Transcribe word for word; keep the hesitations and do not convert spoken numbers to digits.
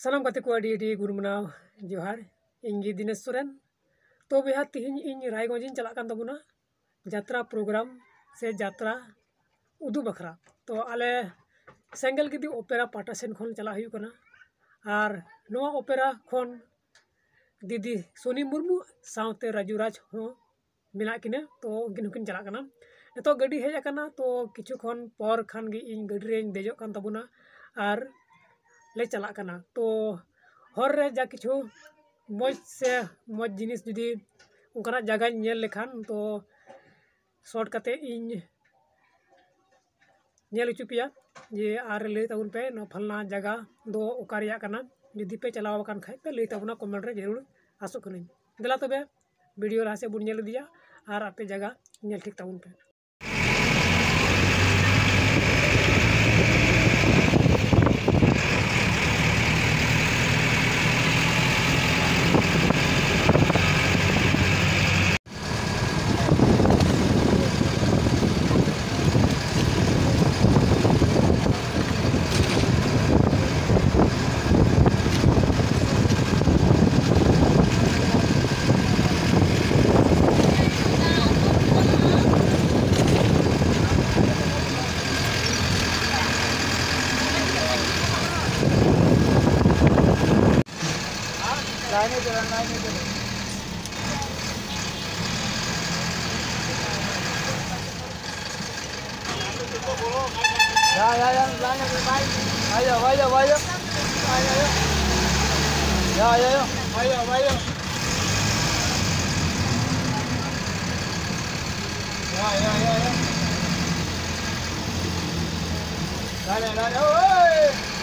ᱥᱟᱱᱟᱢ ᱜᱟᱛᱮ ᱠᱚ ᱟᱹᱰᱤ ᱟᱹᱰᱤ ᱜᱩᱱ ᱢᱟᱱᱟᱣ ᱡᱚᱦᱟᱨ᱾ ᱤᱧ ᱜᱮ ᱫᱤᱱᱮᱥ ᱥᱚᱨᱮᱱ᱾ ᱛᱚ ᱵᱚᱭᱦᱟ, ᱛᱤᱦᱤᱧ ᱤᱧ ᱨᱟᱭᱜᱚᱸᱡᱽ ᱤᱧ ᱪᱟᱞᱟᱜ ᱠᱟᱱ ᱛᱟᱵᱚᱱᱟ ᱡᱟᱛᱨᱟ ᱯᱨᱳᱜᱨᱟᱢ ᱥᱮ ᱡᱟᱛᱨᱟ ᱩᱫᱩᱜ ᱵᱟᱠᱷᱨᱟ᱾ ᱛᱚ ᱟᱞᱮ ᱥᱮᱸᱜᱮᱞ ᱜᱤᱫᱤ ᱚᱯᱮᱨᱟ ᱯᱟᱦᱴᱟ ᱥᱮᱱ ᱠᱷᱚᱱ ᱪᱟᱞᱟᱜ ᱦᱩᱭᱩᱜ ᱠᱟᱱᱟ᱾ ᱟᱨ ᱱᱚᱣᱟ ᱚᱯᱮᱨᱟ ᱠᱷᱚᱱ ᱫᱤᱫᱤ ᱥᱳᱱᱤ ᱢᱩᱨᱢᱩ ᱥᱟᱶᱛᱮ ᱨᱟᱡᱩ ᱨᱟᱡᱽ ᱦᱚᱸ ᱢᱮᱱᱟᱜ ᱠᱤᱱᱟᱹ᱾ ᱛᱚ ᱩᱱᱠᱤᱱ ᱦᱚᱸᱠᱤᱱ ᱪᱟᱞᱟᱜ ᱠᱟᱱᱟ᱾ ᱱᱤᱛᱚᱜ ᱜᱟᱹᱰᱤ ᱦᱮᱡ ᱟᱠᱟᱱᱟ, ᱛᱚ ᱠᱤᱪᱷᱩ ᱠᱷᱚᱱ ᱯᱚᱨ ᱠᱷᱟᱱ ᱜᱮ ᱤᱧ ᱜᱟᱹᱰᱤ ᱨᱮᱧ ᱫᱮᱡᱚᱜ ᱠᱟᱱ ᱛᱟᱵᱚᱱᱟ ᱟᱨ ᱞᱮ ᱪᱟᱞᱟᱜ ᱠᱟᱱᱟ᱾ ᱛᱚ ᱦᱚᱨ ᱨᱮ ᱡᱟ ᱠᱤᱪᱷᱩ ᱢᱚᱡᱽ ᱥᱮ ᱢᱚᱡᱽ ᱡᱤᱱᱤᱥ ᱡᱩᱫᱤ ᱚᱱᱠᱟᱱᱟᱜ ᱡᱟᱭᱜᱟᱧ ᱧᱮᱞ ᱞᱮᱠᱷᱟᱱ, ᱛᱚ ᱥᱚᱨᱴ ᱠᱟᱛᱮ ᱤᱧ ᱧᱮᱞ ᱦᱚᱪᱚ ᱯᱮᱭᱟ ᱡᱮ, ᱟᱨ ᱞᱟᱹᱭ ᱛᱟᱵᱚᱱ ᱯᱮ ᱱᱚᱣᱟ ᱯᱷᱟᱞᱱᱟ ᱡᱟᱭᱜᱟ ᱫᱚ ᱚᱠᱟ ᱨᱮᱭᱟᱜ ᱠᱟᱱᱟ᱾ ᱡᱩᱫᱤ ᱯᱮ ᱪᱟᱞᱟᱣ ᱟᱠᱟᱱ ᱠᱷᱟᱡ ᱯᱮ ᱞᱟᱹᱭ ᱛᱟᱵᱚᱱᱟ ᱠᱚᱢᱮᱱᱴ ᱨᱮ, ᱡᱟᱹᱨᱩᱲ ᱟᱥᱚᱜ ᱠᱟᱹᱱᱟᱹᱧ᱾ ᱫᱮᱞᱟ ᱛᱚᱵᱮ ᱵᱷᱤᱰᱤᱭᱳ ᱞᱟᱦᱟ ᱥᱮᱫ ᱵᱚᱱ ᱧᱮᱞ ᱤᱫᱤᱭᱟ ᱟᱨ ᱟᱯᱮ ᱡᱟᱭᱜᱟ ᱧᱮᱞ ᱴᱷᱤᱠ ᱛᱟᱵᱚᱱ ᱯᱮ᱾ लाइनें चलो, लाइनें चलो। या, या, या, लाइनें चलो, भाई। भाई जाओ, भाई जाओ, भाई जाओ। भाई जाओ। या, या, या। भाई जाओ, भाई जाओ। या, या, या, या। लाइनें, लाइनें, ओए।